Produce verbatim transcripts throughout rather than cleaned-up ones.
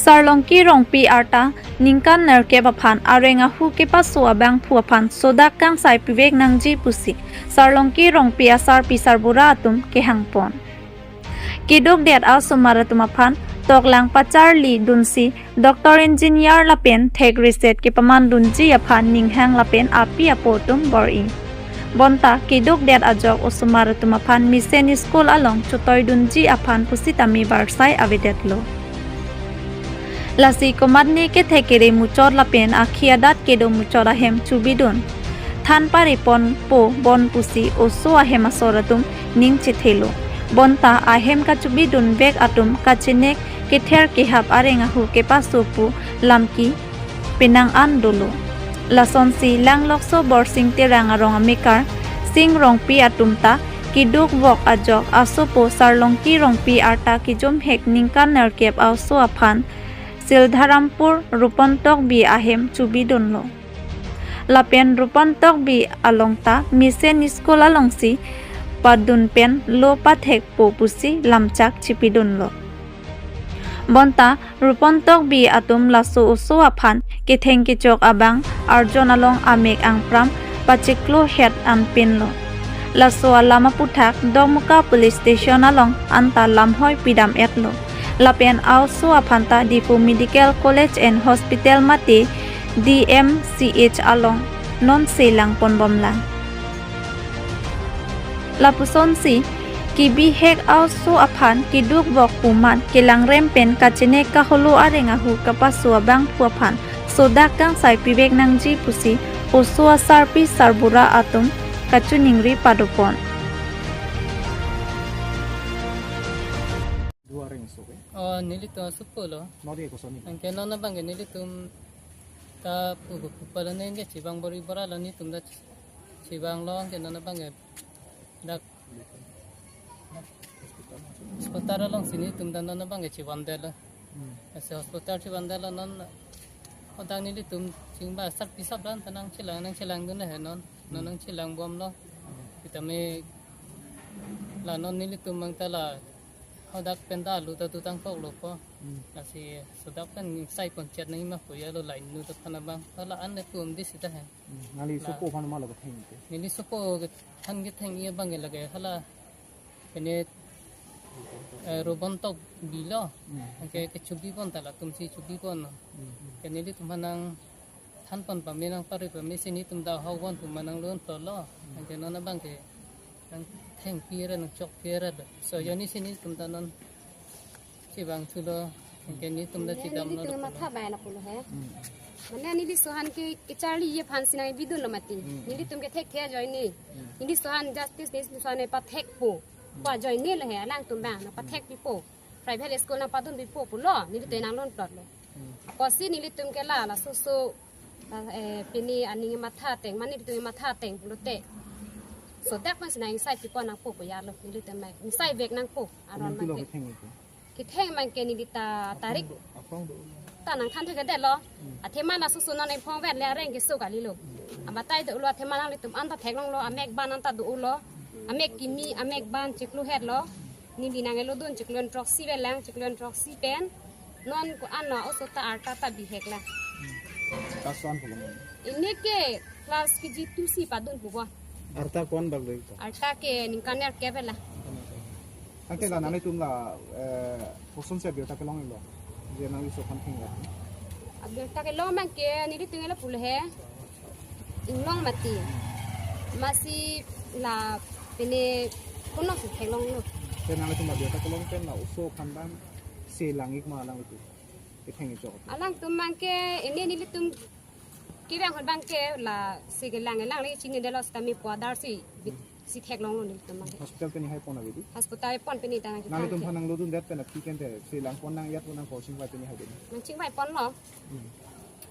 Sarlongki Rongpi arta ningkan nerkep aphan areng ahu kepaso abangphu aphan sodak kangsai pivek nangji pusi Sarlongki Rongpi asarpi sarbura atum kehangpon. Keduk det asomar atum aphan toklang pacharli dunsi doctor, engineer lapen thek reset kepaman dunji aphan ninghang lapen api apo atum bor-i. Bonta keduk det ajok osomar atum aphan mesen school along chotoi dunji aphan pusitame barsai avedetlo. Lasi komatne kethek kere muchot lapen akhi adat kedo muchot ahem chubidun than pariponpo bon pusi oso ahem asor atum ning chethelo. Bonta ahem kachubidun vek atum kachenek kether kehap areng ahu kepaso pu lamki penang an dolo. Lasonsi Langlokso Borsing Terang arong amekar Sing Rongpi atum ta keduk vok ajok asopo Sarlongki Rongpi arta kejumhek ningkan nerkep aoso aphan Sildharampur Rupon Tokbi ahem chubidunlo. Lapen Rupon Tokbi along ta mesen school alongsi padun pen lo pathekpo pusi lamchak chipidunlo. Bonta Rupon Tokbi atum laso oso aphan ketheng kechok abang arjon along amek angpram pachiklo het anpinlo. Laso alam aputhak Dokmoka Police Station along anta lamhoi pidam-etlo. Lapen aoso aphan ta Diphu Medical College and Hospital mate D M C H along non selangponbomlang. Lapusonsi kebihek aoso aphan keduk vok pu amat kelangrem pen kachenek kaholo areng ahu kepaso abangphu aphan sodak kangsai pivek nangji pusi oso asarpi sarbura atum kachiningri padopon. Dua ring so ke? Oh, nelitum asopo lo. Nodi ko soni. Anke non abang ke nelitum ta pu pu pala neng ke chibang bor-i bor-a lo, netum ta chibang lo, anke non abang ke dak hospital alongsi netum ta non abang ke chibang detlo. Hmm. Ase hospital chibang detlo non, hadak nelitum chingba sarpi sarbura ta nangchelang nangchelangdun he non. Non nangchelangbomlo. Sitame la non nelitum abang ta la hadak pen ta alu ta dutang koklo po. Hmm. Lasi sodak pen sai pon chet nangji ma pu ya lo, lain nu ta aphan abang. Hala an le tum di sita he. Hmm. Nangli la sopo aphan ma lo ketheng ke? Neli sopo kethan ketheng-i abang ke lake hala pene, eh, Rupon Tokbi lo. Hmm. Anke kechubipon ta latumsi chubipon. Hmm. Ke nelitum aphan nangthanpon pame nangpare pame si netum ta ahok bon pu ma nanglonthotlo. Hmm. Anke non abang ke nangthengpi ra nangchokpi ra do. So, hmm, joni si netum ta non chibang thulo, anke netum ta, mane, chidam lo nelitum do matha bai na pulo he. Hmm. Mane neli laso aphan ke kecharli aphansi nangpidunlo mati. Hmm. Nelitum ke thekthe ajoine. Hmm. Neli laso aphan justice, neli laso aphan pathekpo. Hmm. Pu ajoine lo he, alangtum abang nangpathekpipo. Private school nangpadunpipo pulo, nelitum nanglonplotlo. Hmm. Apotsi nelitum ke la, laso oso, la, eh, pini aning matha ateng, mane nelitum matha ateng pulote sodak pensi nang-ingsaipipon nangpo pu ya lo, nelitum nang-ingsaivek nangpo, aron. Nang pilo abang ke ketheng ke? Ketheng abang ke neli ta tarik, aphong do, ta nangthan thekthedetlo. Hmm. Athema laso oso non ephong vet le areng keso kalilo. Hmm. Abatai dolo, athema nanglitum anta theklonglo, amek ban anta dolo. Amek kimi, amek ban chiklo hetlo. Neli nang-elodun chiklo throksi velang, chiklo throksi pen non ko-an lo oso ta arta ta bihek la. Hmm. Class one pulo. Ini ke class K G two si padun pupo. Arta ko-an bak lo ito? Arta ke ningkan nerkep la. Anke la nanglitum la, eh, kosonsi abirta kelonglo? Je nangli laso aphan thenglo. Abirta kelong abang ke nelitum ke la pulo he. Inglong mati. Amatsi la pene kono si theklonglo. Te nanglitum abirta kelong pen la oso aphan abang selang-ik ma alanglitum? Ketheng kechok. Alangtum abang ke, ini nelitum kevang ahut abang ke la sekelang-elang le chinidetlo sitame pu adarsi bit si theklonglo nelitum abang ke. Hospital pini haipon abidi? Hospital pon pini ta nang. Nanglitum aphan nanglodundet pen aphi kente selangpon nang yat pon nang ko chingvai pini haibidi? Nangchingvaiponlo. Hmm.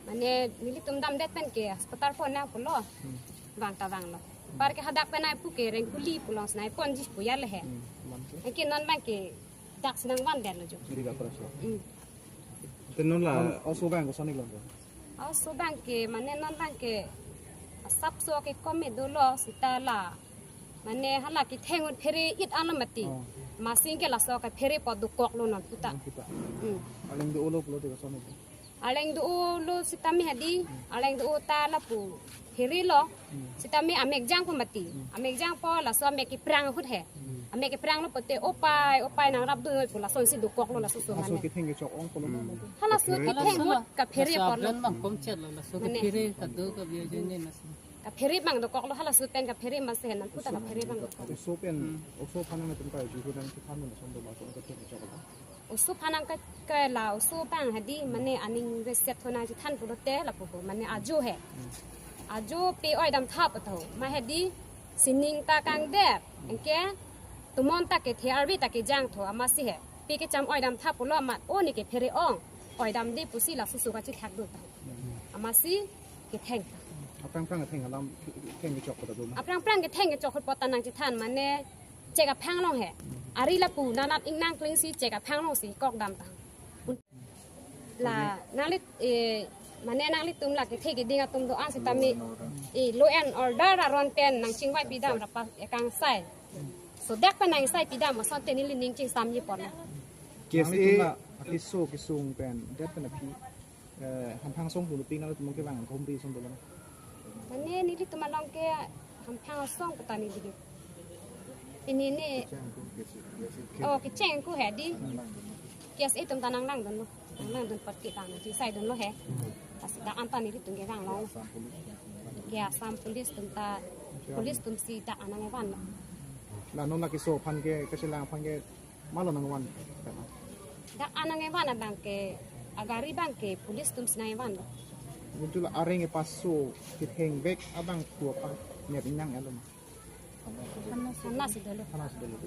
Mane nelitum damdet pen ke hospital pon nang pulo. Hmm. Vang ta vanglo. Anparke hadak pen nangpu ke Rengkuli pu alongsi nangponji pu ya le he. Hmm. Manke? Anke non abang ke daksi nangvandetlo jo. Dega praslo. Hmm. Te non la non oso abang koson-ik longlo? Oso abang ke, mane non abang ke asapso ke kome dolo seta la. Mane hala ketheng un phere-it alo mati. Oh. Amatsi ke laso kaphere apot dokoklo non puta. Kita. Hmm. Arleng do-olo pulote koson pu? Arleng do-olo sitame hedi, arleng do-o ta lapu pherelo. Hmm. Sitame amek jangpo mati. Hmm. Amek jangpo laso amek keprang ahut he. Hmm. Amek kepranglo pulote opai, opai nangrapdun pu lasonsi dokoklo laso so Laso mane. Ketheng kechok ongpo lo. Hmm. Halaso Halaso ketheng ahut la- kaphere laso apotlo. Abran bang komchet lo, laso Mane. Kaphere kado kabiya jene mas. Kaphere abang dokoklo, halaso pen kaphere amatsi he non puta kaphere abang dokok. Oso pen, oso aphan nangtum karju hu nangchethan mo lason do lason ketheng kechok lo. Oso aphan nang ke, ke la oso abang hedi mane aning reset ho nangchethan pulote lapu ho mane ajo he. Ajo pe oidam thap tho. Ma hedi sining ta kangdet. Anke tomon ta kethe arve ta kejang tho amatsi he. Pe kecham oidam thap pulo amat o ne kephere ong. Oidamde pusi laso so kachethak do ta. Amatsi ketheng. Aphrang phrang ketheng alam ketheng kechok pu ta do ma? Aphrang phrang ketheng kechok ahut puta nangchethan mane chek aphang along he. Ari lapu nanat ingnang klingsi chek aphang alongsi kok dam ta. La nanglit, eh, mane nanglitum la kethe keding atum do-an sitame, eh, law and order aron pen nangchingvai pidam rapa ekangsai. So dak pen nangchingvai pidam asonte neli ning chingsam ji pon. Case Nanglitum a la keso kesung pen det pen aphi, eh, hamphang asong pu ping nangtum kevang khomri ason do lo. Mane nelitum along ke hamphang asong pu ta neli ke. Pini ne, oh, kecheng ko hedi. Case atum ta nanglangdunlo. Nanglangdun apot ke ta nangchingsai dunlo he. Lasi dak anta nelitum kevang long. Ke Assam police atum ta, police atumsi dak an nangkevanlo. La non la keso aphan ke, kechelang aphan ke, malo nangvan? Dak an nangkevan abang ke, agari abang ke police atumsi nangkevanlo. Muncul areng ke paso kethengvek abang thu aphan nep ingnang elo ma? Thanasi dolo. Thanasi dolo.